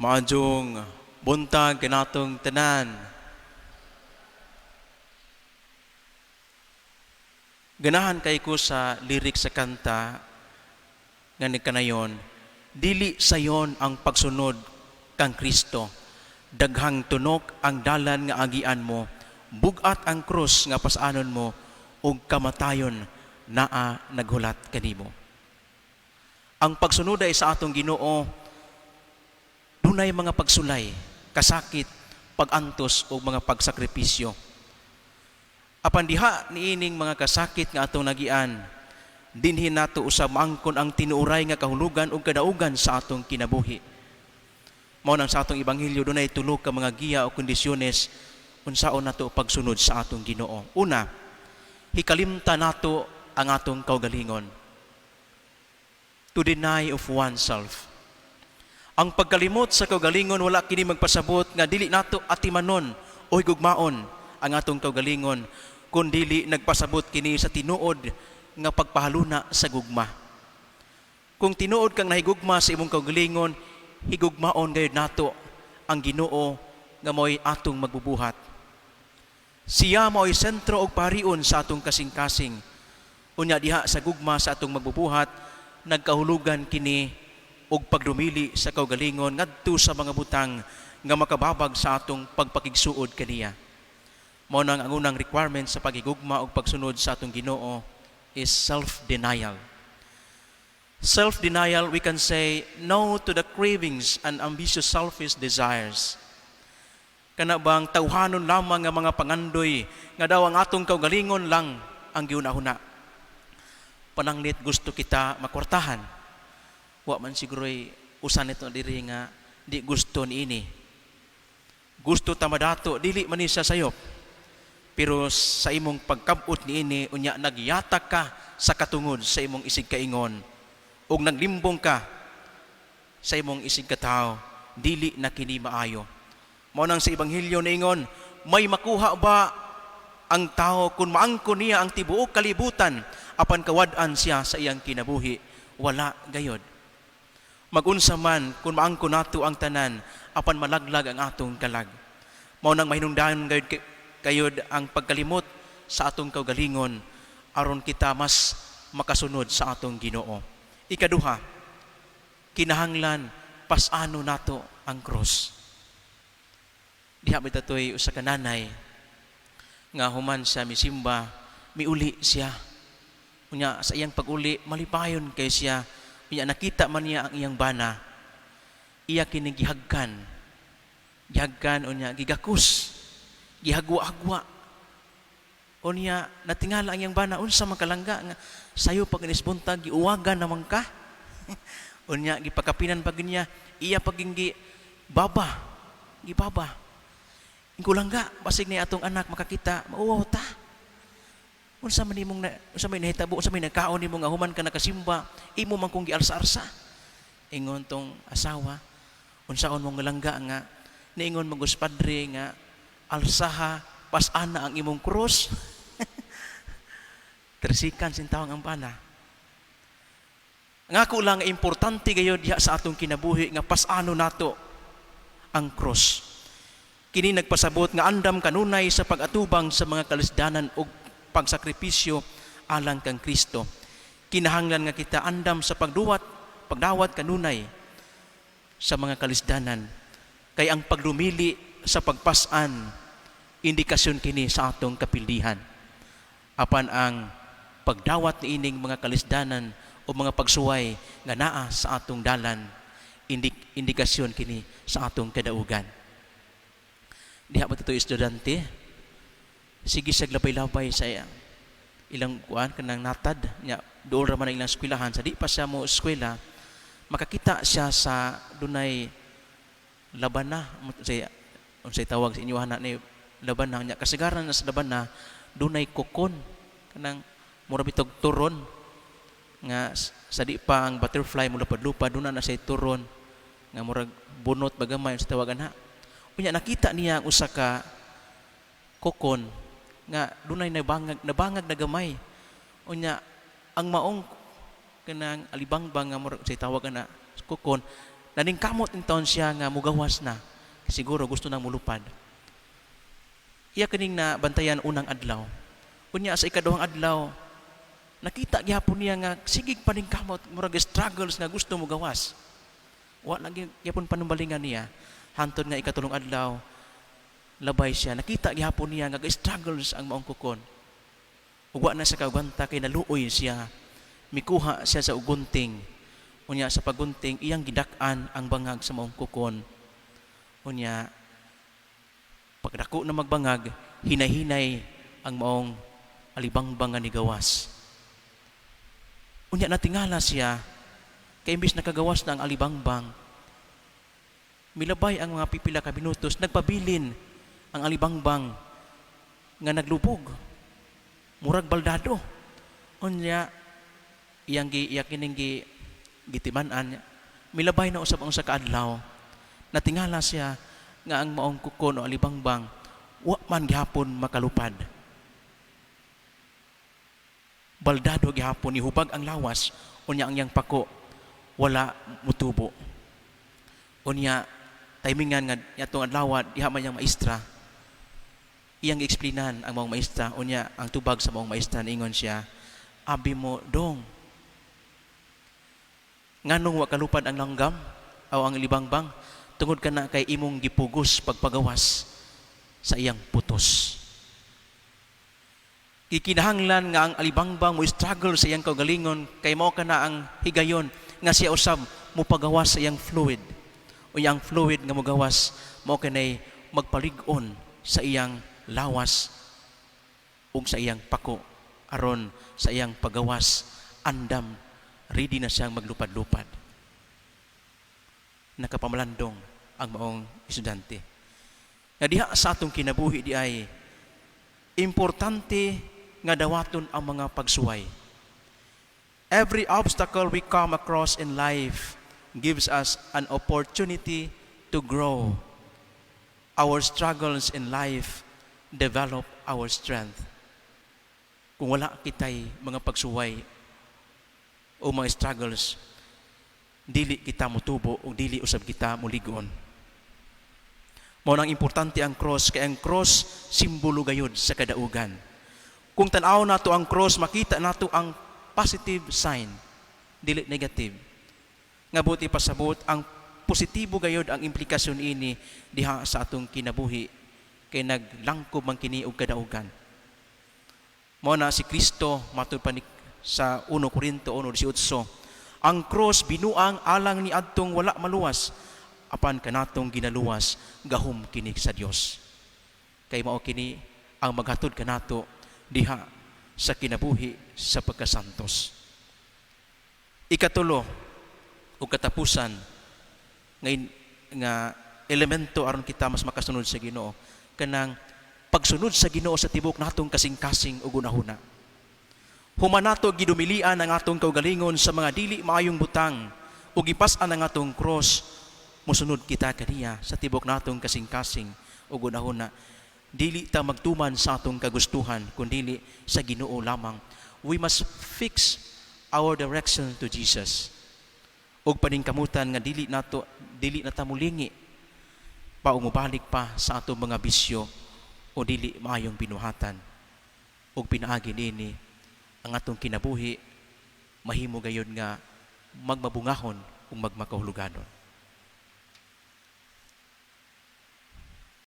Maayong buntag kanatong tanan. Ganahan kay ko sa lyric sa kanta nga ni kanayon, "Dili sayon ang pagsunod kang Kristo. Daghang tunok ang dalan nga agian mo, bugat ang krus nga pasanon mo, ug kamatayon naa naghulat kanimo." Ang pagsunod ay sa atong Ginoo dunay mga pagsulay, kasakit, pagantos ug mga pagsakripisyo. Apan diha niining mga kasakit nga atong nagian, dinhi nato usab maangkon ang tinuoray nga kahulugan ug kadaugan sa atong kinabuhi. Mao nang sa atong ebanghelyo dunay tulo ka mga giya o kondisyones unsaon nato pagsunod sa atong Ginoo. Una, hikalimta nato ang atong kaugalingon. To deny of oneself. Ang pagkalimot sa kaugalingon, wala kini magpasabot nga dili nato atimanon o higugmaon ang atong kaugalingon, kundili nagpasabot kini sa tinuod nga pagpahaluna sa gugma. Kung tinuod kang nahigugma sa imong kaugalingon, higugmaon gayud nato ang Ginoo nga mao'y atong magbubuhat. Siya mao'y sentro og parion sa atong kasing-kasing. Unya diha sa gugma sa atong magbubuhat, nagkahulugan kini og pagdumili sa kaugalingon ngadto sa mga butang nga makababag sa atong pagpakigsuod kaniya. Mao nang ang unang requirement sa paghigugma ug pagsunod sa atong Ginoo is self-denial. Self-denial, we can say no to the cravings and ambitious selfish desires. Kana bang tawhanon lamang nga mga pangandoy nga daw ang atong kaugalingon lang ang giuna-huna. Pananglit gusto kita makwartahan. Wa man siguro'y usa nito diri nga di gusto niini. Gusto ta madato, dili man ni siya sayop. Pero sa imong pagkabot niini, unya nagyatak ka sa katungod sa imong isig kaingon ug naglimbong ka sa imong isig katawo, dili na kini maayo. Mao nang sa ebanghelyo niingon, "May makuha ba ang tao kung maangkon niya ang tibuok kalibutan apan kawad-an siya sa iyang kinabuhi? Wala gayod. Magunsa man kung maangkon nato ang tanan apan malaglag ang atong kalag?" Mao nang mahinungdanon gayud kayod ang pagkalimot sa atong kaugalingon aron kita mas makasunod sa atong Ginoo. Ikaduha, kinahanglan pasano nato ang krus. Diha bitatoy usa ka nanay nga human siya misimba, miuli siya. Unya sa iyang pag-uli, malipayon kay siya. Unya nakita man niya ang iyang bana. Iya kini gihagkan. Gihagkan, unya gigakus. Gihagwa-agwa. Unya natingala ang iyang bana, "Unsa man kalangga nga sayo pag inis buntag giuwagan naman ka?" Unya gipakapinan pag niya, iya paging baba, gibaba. "Ingkulangga, basig ni atong anak makakita, mauwaw ta. Unsa man nimong na, unsa may nahitabo, unsa may nakaon nimo nga human ka nakasimba, imo man kong gialsa-arsa?" Ingon tong asawa, "Unsaon mong langga nga niingon man gus padre nga alsaha, pasana ang imong krus?" Tersikan sintawang ang bana. Nga ako lang, importante gayud diha sa atong kinabuhi nga pasano nato ang krus. Kini nagpasabot nga andam kanunay sa pag-atubang sa mga kalisdanan ug pagsakripisyo alang kang Kristo. Kinahanglan nga kita andam sa pagduwat, pagdawat kanunay sa mga kalisdanan. Kay ang pagdumili sa pagpasan, indikasyon kini sa atong kapildihan. Apan ang pagdawat niining mga kalisdanan o mga pagsuway nga naa sa atong dalan, indikasyon kini sa atong kadaugan. Diha ba ito estudyante? Sige siya labay-labay sa ilang kuan kanang natad nya, dool ra man ang ilang eskwelahan. Sa di pa siya mo eskwela, makakita siya sa dunay labana, unsay unsay tawag sa inyo na ni labana nya. Kasagaran na sa labana dunay kokon, kanang mura bitog turon nga sa di pa ang butterfly mo lupad-lupad, duna na say turon nga murag bunot bagamay sa tawagan ha. Unya nakita niya ang usa ka kokon nga dunay nabangag, nabangag na gamay. Unya ang maong kanang alibangbang nga murag say tawagan na kokon. Naningkamot intawon siya nga mugawas na. Siguro gusto nang mulupad. Iya kining na bantayan unang adlaw. Unya sa ikaduhang adlaw, nakita gihapon niya nga sigig paningkamot, murag struggles nga gusto mugawas. Wa lang gihapon panumbalingan niya. Hantod nga ikatulong adlaw, labay siya. Nakita gihapon niya nga struggles ang maong kukon. Ug wa na sa kagwanta kay naluoy siya. Mikuha siya sa ugunting. Unya sa pagunting, iyang gidak-an ang bangag sa maong kukon. Unya pagdako na magbangag, hinay-hinay ang maong alibangbang nga nigawas. Unya natingala siya kay imbis nakagawas na ang alibangbang, milabay ang mga pipila ka minutos, nagpabilin ang alibangbang nga naglubog. Murag baldado. Unya iyang gi iya kining gi gitiman-an, milabay na usab ang sa kaadlaw. Natingala siya nga ang maong kukon o alibangbang wa man gihapon makalupad. Baldado gihapon, nihubag ang lawas, unya ang iyang pako wala mutubo. Unya timingan nga atong adlaw diha man iyang maestra, iyang gi-explainan ang maong maestra. Unya ang tubag sa maong maestra, niingon siya, "Abi mo dong, nganong wa kalupad ang langgam o ang libangbang? Tungod kana kay imong gipugos pagpagawas sa iyang putos." Gikinahanglan nga ang alibangbang mo struggle sa iyang kaugalingon kay mao kana ang higayon nga siya usab mopagawas sa iyang fluid. O iyang fluid nga mogawas, mao kanay magpalig-on sa iyang lawas ug sa iyang pako aron sa iyang pagawas, andam, ready na siyang maglupad-lupad. Nakapamalandong ang maong estudyante. Nga diha sa atong kinabuhi di ay importante nga dawaton ang mga pagsuway. Every obstacle we come across in life gives us an opportunity to grow. Our struggles in life develop our strength. Kung wala kitay mga pagsuway o mga struggles, dili kita mutubo o dili usab kita muligon. Mao nang importante ang cross kay ang cross simbolo gayud sa kadaugan. Kung tan-aw nato ang cross, makita nato ang positive sign, dili negative. Nga buot ipasabot, ang positibo gayud ang implikasyon ini diha sa atong kinabuhi kay naglangkob man kini og kadaugan. Mao na si Kristo, matud pa ni sa 1 Korinto 1:18, ang cross binuang alang ni adtong wala maluwas, apan kanatong ginaluwas, gahom kini sa Dios. Kay mao kini ang maghatod kanato diha sa kinabuhi sa pagkasantos. Ikatulo ug katapusan ngay nga elemento aron kita mas makasunod sa Ginoo, kanang pagsunod sa Ginoo sa tibok natong kasing-kasing ug hunahuna. Human nato gidumilian ang atong kaugalingon sa mga dili maayong butang ug gipas-an ang atong cross, mosunod kita kaniya sa tibok natong kasing-kasing ug hunahuna. Dili ta magtuman sa atong kagustuhan kundili sa Ginoo lamang. We must fix our direction to Jesus. Ug paningkamutan nga dili nato dili na ta mulingi pa o mubalik pa sa atong mga bisyo o dili maayong binuhatan. Ug pinaagi nini ang atong kinabuhi mahimo gayud nga magmabungahon ug magmakahuluganon.